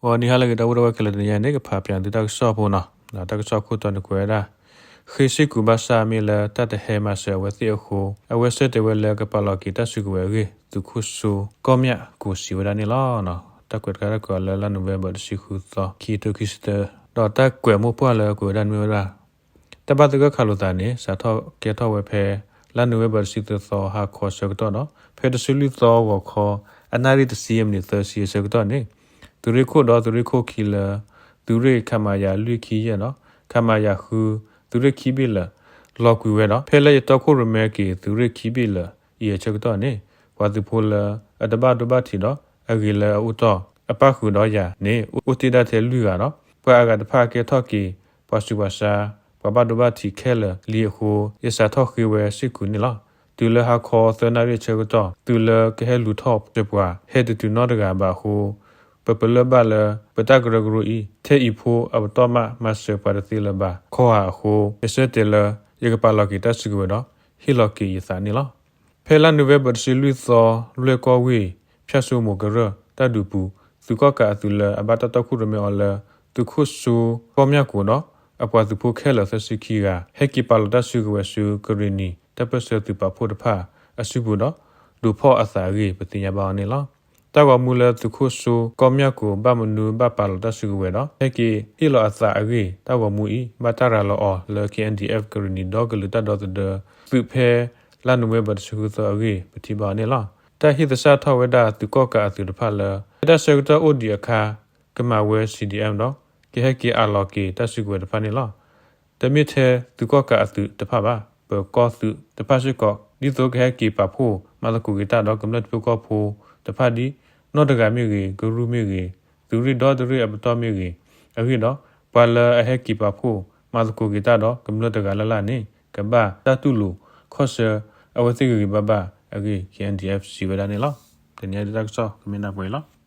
ဂီၤနံၤဟါလၢအဂ့ၤ ဒီပုၢ်ဝဲၢ်ခဲလၢာ် တနံၤအံၤန့ၣ် ကဖးပၠးသုတၢ်ကစီၣ်ဖိနီၤ. တၢ်ကစီၣ်ခိၣ်တီန့ၣ်ကွဲးဝဲဒၣ် ဃ့စ့ၢ်ကီးဘၣ်ဆၣ် မ့ၢ်လၢတၢ်တဟဲမၤစၢၤအဝဲသ့ၣ်အဃိ အဝဲဆၢတဲာ်ဝဲလၢကပာ်လီၤက့ၤတၢ်စုကဝဲၤအဂ့ၢ် သုးခိၣ်စိကီၢ်မၠၣ်ကိးစံးဝဲဒၣ်န့ၣ်လီၤ. တၢ်ကွဲးတခါတၢ်ကွဲးအီၤလၢလါနိၣ်ဝ့ဘၢၣ် တဆံဃုသီ ခံထိခံဆံသၢ ဒီးတၢ်ကွဲးမိၢ်ပှၢ်လၢကွဲးဝဲဒၣ်န့ၣ်မ့ၢ်ဝဲဒၣ် တၢ်ဘၣ်သဂၢၢ်ခးလိာ်သးန့ၣ် စးထီၣ်ကဲထီၣ်ဝဲဖဲ လါနိၣ်ဝ့ဘၢၣ် တဆံသၢသီ ဟါခီအဆၢကတီၢ်ဒီး ဖဲတဆံလွံၢ်သီဂီၤခီ အနၣ်ရံၣ်တဆံအမံးနံးသၢဆံအဆၢကတီၢ်န့ၣ် သုးရ့ၣ်ခိၣ်ဒီးသုးရ့ၣ်ခိၣ်ခံလၢ သုးရ့ၣ် ခမရ လွံၢ်ခံယဲၢ်ဒီး ခမရ ဃု သုးရ့ၣ်ခံဘ့ၣ်လၢာ် လီၤကွံာ်ဝဲဒီး ဖဲလၢယတီခိၣ်ရိၣ်မဲက့ၤ သုးရ့ၣ်ခံဘ့ၣ်လၢာ်အံၤအဆၢကတီၢ်န့ၣ် ပှၤသုးဖိလၢအတဘၣ်ဒိဘၣ်ထံးဒီး အဂ့ၤလၢအအိၣ်တီၢ် အပၣ်ဃုာ်ဒီးယၤန့ၣ် အိၣ်တ့ၢ်ဒၣ်ထဲလွံၢ်ဂၤဒီး ပှၤအဂၤတဖၣ်ကဲထီၣ်က့ၤ ပှၤဆူးပှၤဆါ ပှၤဘၣ်ဒိဘၣ်ထံးခဲလၢာ်လံအဃိ ယစးထီၣ်ဃ့ဝဲစ့ၢ်ကီးန့ၣ်လီၤ. တုၤလၢဟါခီသၢနၣ်ရံၣ်အဆၢကတီၢ် သုးလၢကဟဲလူၤထီၣ်စၢၤပှၤ ဟဲတတုၤနီတဂၤဘၣ်အဃိ ပပလၢၢ်ဘၣ်လၢ ပတၢ်ကရၢကရိအံၤ ထဲအံၤဖိအပတီၢ်မး မၤစၢၤပှၤတသ့လၢၤဘၣ် ခီဧါအဃိ ယဆၢတဲာ်လၢ ယကပာ်လီၤက့ၤတၢ်စုကဝဲၤဒီး ဟ့ၣ်လီၤက့ၤယသးန့ၣ်လီၤ. ဖဲလါနိၣ်ဝ့ဘၢၣ် တဆံလွံၢ်သီ လွဲၢ်ကီၢ်ဝ့ၢ် ဖၠၣ်စိမိၤကရၢၢ် တၢ်ဒုးပူၤ သုးကီၣ်ကးအသုးလၢအဘၣ်တၢ်တီခိၣ်ရိၣ်မဲအီၤလၢ သုးခိၣ်စိကီၢ်မၠၣ်ကိးဒီး အပှၤသုးဖိခဲလၢာ်သၢဆံခံဂၤ ဟဲက့ၤပာ်လီၤတၢ်စုကဝဲၤဆူကရ့ၣ်နံၤ တၢ်ပၢၢ်ဆၢသုးပာ်ဖှိၣ်တဖၣ်အစုပူၤဒီး ဒုးဖီၣ်အသးအဂ့ၢ် ပသ့ၣ်ညါဘၣ်အီၤန့ၣ်လီၤ. တၢ်ဂီၤမူလၢသုးခိၣ်စိကီၢ်မၠၣ်ကိး ဘၣ်မနုၤဘၣ်ပာ်လီၤတၢ်စုကဝဲၤဒီး ဟဲက့ၤဟ့ၣ်လီၤအသးအဂ့ၢ် တၢ်ဂီၤမူအံၤ ဘၣ်တၢ်ရၤလီၤအီၤလၢ KNDF ကရ့ၣ်နံၤဒီကလုာ်တၢ်ဒီသဒၢ သုးဖဲလါနိၣ်ဝ့ဘၢၣ် တဆံဃုသီအဂ့ၢ် ပထံၣ်ဘၣ်အီၤန့ၣ်လီၤ. တၢ်ဟ့ၣ်သဆၣ်ထီၣ်ဝဲဒၣ်သုးကီၣ်ကးအသုးတဖၣ်လၢ ဖဲတၢ်ဆၢကတီၢ်အိၣ်ဒံးအခါ ကမၤဝဲ CDM ဒီး ကဟဲက့ၤအးလီၤက့ၤတၢ်စုကဝဲၤတဖၣ်န့ၣ်လီၤ. တမ့ၢ်ထဲသုးကီၣ်ကးအသုးတဖၣ်ဘၣ်, ပၢၤကီၢ်သုးတဖၣ်စ့ၢ်ကီး ဒ်သိးကဟဲက့ၤပာ်ဖှိၣ်မၤသကိးက့ၤတၢ်ဒီးကမျၢၢ်တဖုကီၢ်ဖိတဖၣ်ဒ် နီၢ်တဂၤမ့ၢ်ဂ့ၤ, ကရူၢ်မ့ၢ်ဂ့ၤ, သုးရ့ၣ်ဒီတရ့ၣ်အပတီၢ်မ့ၢ်ဂ့ၤ, အဂ့ၢ်ဒီး ပှၤလၢအဟဲက့ၤပာ်ဖှိၣ်မၤသကိးက့ၤတၢ်ဒီးကမျၢၢ်တဂၤလၢ်လၢ်န့ၣ် ကဘၣ်တၢ်တူၢ်လိာ်ခီၣ်ဆၢ အဝဲသ့ၣ်ဂ့ၤဂ့ၤဘၣ်ဘၣ်အဂ့ၢ် KNDF စံးဝဲဒၣ်န့ၣ်လီၤ. တနံၤအံၤတၢ်ကစီၣ်ကမ့ၢ်ဒၣ်ပှဲၤအံၤလီၤ.